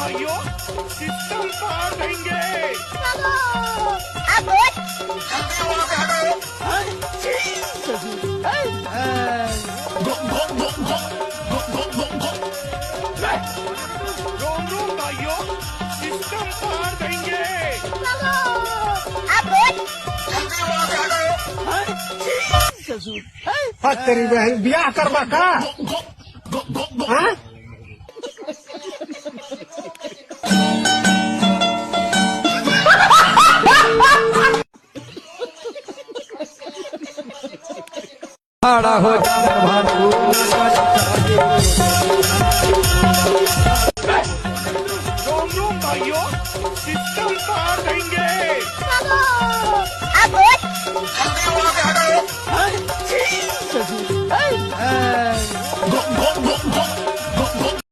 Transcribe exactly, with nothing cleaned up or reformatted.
भाइयों, सिस्टम पार देंगे। रोम रोम भाइयों, सिस्टम पार देंगे। हट तेरी बहन, ब्याह करवा का? हाँ? खड़ा हो जा भाटू।